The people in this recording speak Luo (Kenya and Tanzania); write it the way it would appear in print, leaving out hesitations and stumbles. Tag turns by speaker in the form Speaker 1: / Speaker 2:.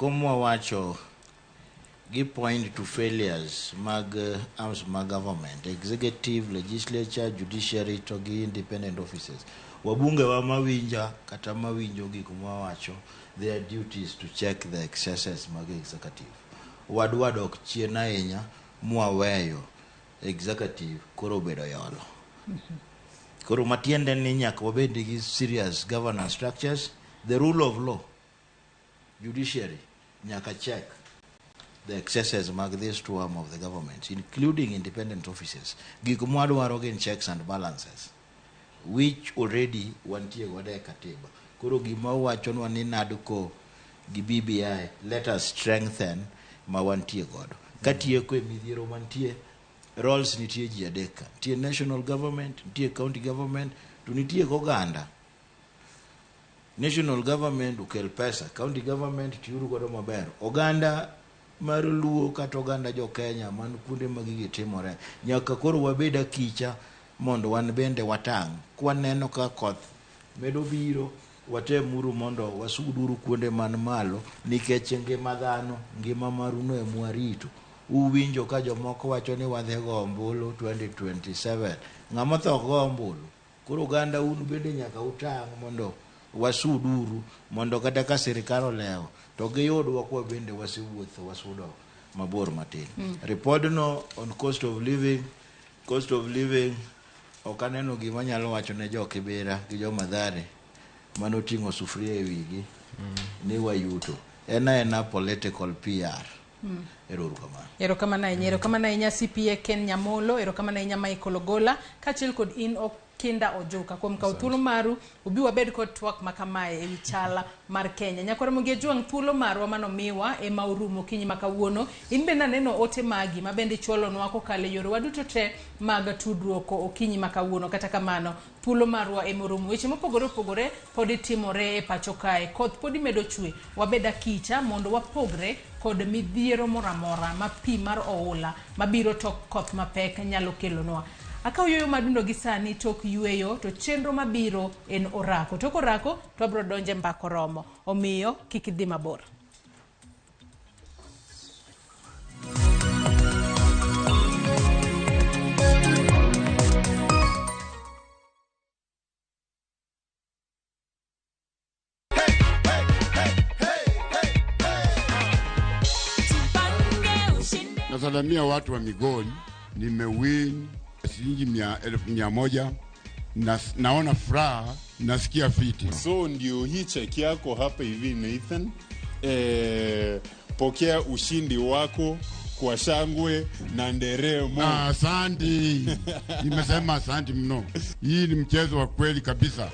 Speaker 1: eko mwawacho gi point to failures mag arms mag government, executive, legislature, judiciary to gi independent offices. Wabunge wa mawinja kata mawinjo gik mwawacho, their duty is to check the excesses mag executive. Wadwa dok chien ahinya mwaweyo executive koro obedo yolo. Koro matiende ni nyaka wabed gi serious governance structures, the rule of law, judiciary nyaka check the excesses mag this two arm of the government, including independent offices. Gik mwadwaro gin checks and balances, which already wantie godo e katiba. Koro gima wachonwa ni NADCO gi BBI, let us strengthen ma wantie godo. Katieko e midhiero mantie, roles nitie ji adek ka. Nitie national government, nitie county government, to nitie oganda. National government okel pesa, county government tiuru godo maber. Oganda mar Luo kata oganda jo Kenya man kuonde ma gigi timore, nyaka koro wabed akicha mondo wan bende watang'. Kwaneno ka koth medo biro, watemuru mondo wasuduru kuonde man malo, nikech ngima dhano, ngima maruno ema warito. Uwinjo ka jomoko wacho ni wadhi go ombulu 2027. Ng'ama otho ok go ombulu. Koro oganda un bende nyaka utang' mondo wasuduru, mondo kata ka sirikal olewo to giyudwa kwa bende wasewuotho wasudo mabor matin. Report no on cost of living, cost of living ok aneno gima nyalo wacho ne jo Kibera gi jo Mathare manoting'o sufuria e wigi ni wayuto. En aena political PR. Ero uru kamano.
Speaker 2: Erokamano ahinya, erokamano ahinya CPA Ken Nyamolo, erokamano ahinya Michael Ogola, kaachiel kod in Okinda Ojuka kuom kawo thuolo maru ubi wabed kod twak makamae ewi chala mar Kenya. Nyakwar Ramogi Ajwang', thuolo marwa manomiwa ema orumo okinyi ma kawuono. In bende aneno ote magi ma bende ichwalonwa kokalo e yorewa duto te mag tudruok okinyi ma kawuono. Kata kamano, thuolo marwa ema orumo. Weche mopogore opogore pod timore e pacho kae. Koth pod medo chwe. Wabed akicha mondo wapogre kod midhiero moro amora ma pi mar oula mabiro tok koth mapek nyalo kelonwa. Akawo yueyo madundo gi sani tok yueyo to chenro mabiro en orako. Tok orako to wabiro donjo e mbaka oromo. Omiyo kik idhi mabor.
Speaker 3: Nasalamia watu wa Migori, nimewin shilingi 100,000 na naona furaha, nasikia fiti.
Speaker 4: So ndio hii cheki yako hapa hivi Nathan. Pokea ushindi wako kwa shangwe na nderemo.
Speaker 3: Asante, nimesema asante mno. Hii ni mchezo wa kweli kabisa.